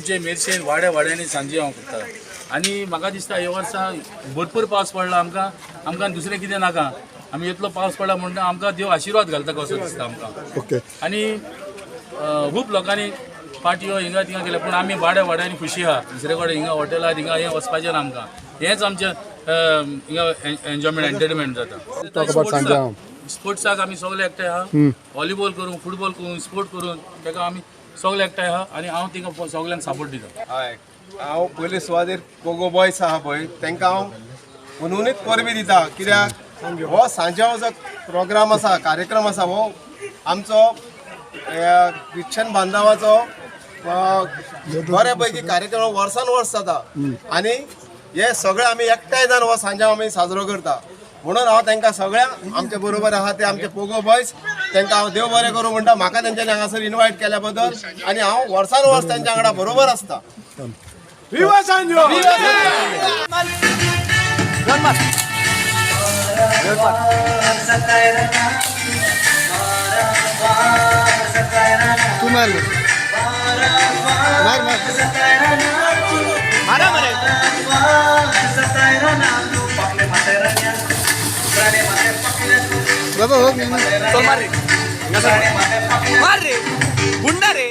आमचे मेरशेन वाड्या वाड्यांनी सांजे हांव करता आनी म्हाका दिसता हे वर्सा भरपूर पावस पडला. आमकां आमकां दुसरें कितें नाका, आमी इतलो पावस पडला म्हणटा आमकां देव आशिर्वाद घालता कसो दिसता आमकां. ओके. आनी खूब लोकांनी पार्ट्यो हिंगा थिंगा केल्या, पूण आमी वाड्या वाड्यांनी खुशी आहा. दुसरे कडेन हिंगा हॉटेलार हिंगा हें वचपाचें ना आमकां, हेंच आमचें हिंगा एन्जॉयमेंट एंटरटेनमेंट जाता. स्पोर्ट्साक आमी सगळे एकठांय आहा, व्हॉलीबॉल करूं, फुटबॉल करूं, स्पोर्ट करून ताका आमी सगळे एकठांय आहा आनी हांव तिका सगळ्यांक सपोर्ट दिता. हय, हांव पयले सुवातेर पोगो बॉयस आहा पळय, तांकां हांव हुनहुनीत परबी दिता. कित्याक हो सांज्यांव जो प्रोग्राम आसा, कार्यक्रम आसा, हो आमचो ख्रिश्चन बांधवाचो बऱ्या पैकी कार्यक्रम वर्सान वर्स जाता आनी हे सगळे आमी एकठांय जावन हो सांज्यांव आमी साजरो करता. म्हणून हांव तांकां सगळ्यांक आमच्या बरोबर आहा ते आमचे पोगो बॉयज, तांकां हांव देव बरें करूं म्हणटा, म्हाका तेंच्यांनी हांगासर इनवायट केल्या बद्दल. आनी हांव वर्सान वर्स तेंच्या वांगडा बरोबर आसता. तू मार मार मार. बाबा हो मार रे, मार रे, गुंडा रे.